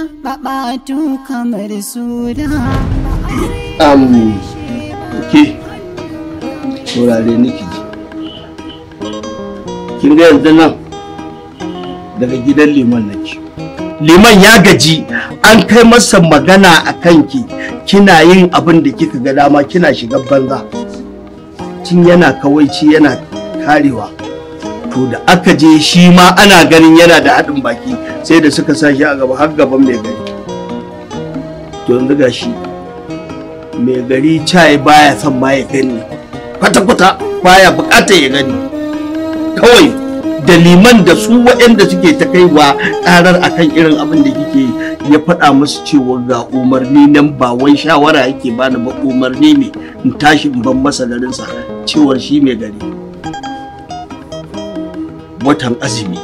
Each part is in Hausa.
Babatu kamar sura. Ke saurare niki ji. Kin ga yanzu nan daga gidan liman nake. Liman ya gaji, an kai masa magana a kanki, kina yin abin da kika ga dama, kina shiga banza. Tun yana kawaici yana karewa. To da aka je shi ma ana ganin yana da haɗin baki, sai da suka sa shi a gaba har gaban mai gari. To yanzu gashi mai gari cai baya son ma ya gani. Kwata-kwata baya bukatar ya gani. Kawai da liman da su waɗanda suke ta kaiwa ƙarar akan irin abin da kike ya faɗa musu cewa ga umarni nan, ba wai shawara yake bani ba, umarni ne in tashi in ban masa garinsa, cewar shi mai gari. Watan azumi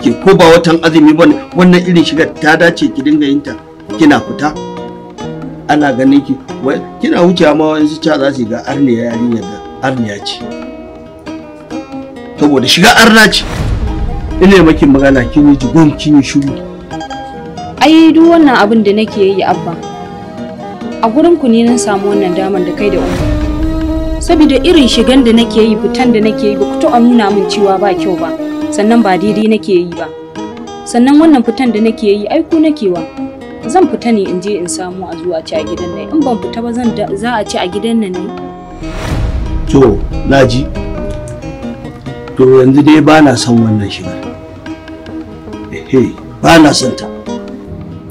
ke ko ba watan azumi ba, wannan irin shigar ta dace ki dinga yin ta, kina fita ana ganin ki, kina wucewa ma wani su ca za su ga arniya, yarinyar da arniya ce. Saboda shiga arna ce. Ina maki magana kin yi jigon, kin yi shiru. Ai duk wannan abin da nake yi Abba, a gurin ku ne na samu wannan damar da kai da Umma. Saboda irin shigan da nake yi, fitan da nake yi, ba ku taɓa nuna min cewa ba kyau ba, sannan ba daidai nake yi ba. Sannan wannan fitan da nake yi ai ku nake wa. Zan fita ne in je in samu a zuwa ci a gidan nan. In ban fita ba zan za a ci a gidan nan ne. To naji. To yanzu dai ba na son wannan shigar. Ehe, ba na son ta.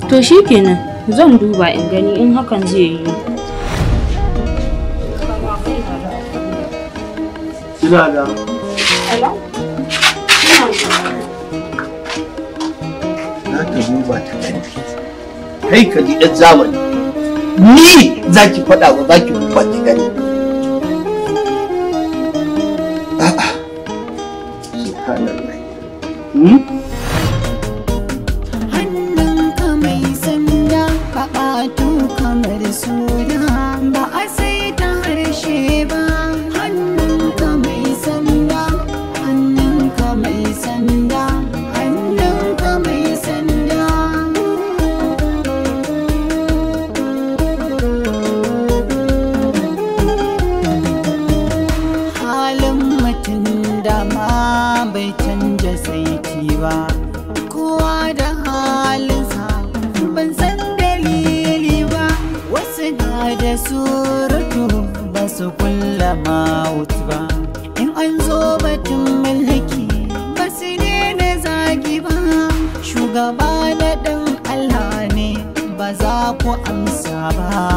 To shikenan, zan duba in gani in hakan zai yiwu. Kina da za ta duba ta gani. Kai ka ji ɗan zamani. Ni za ki faɗa ba za ki duba ki gani. A'a. Subhanallah. Hannunka mai sanda, babatu kamar sura, ba a sai ta harshe ba. Hannunka mai sanda, hannunka mai sanda, hannunka mai sanda. Halin mutum dama bai canja saiti ba, kowa da halinsa ban san dalili ba. Wasu na da surutu ba su kulla mawut ba, in an zo batun mulki ba su daina zagi ba. Shugaba na ɗan Allah ne ba za ku amsa ba.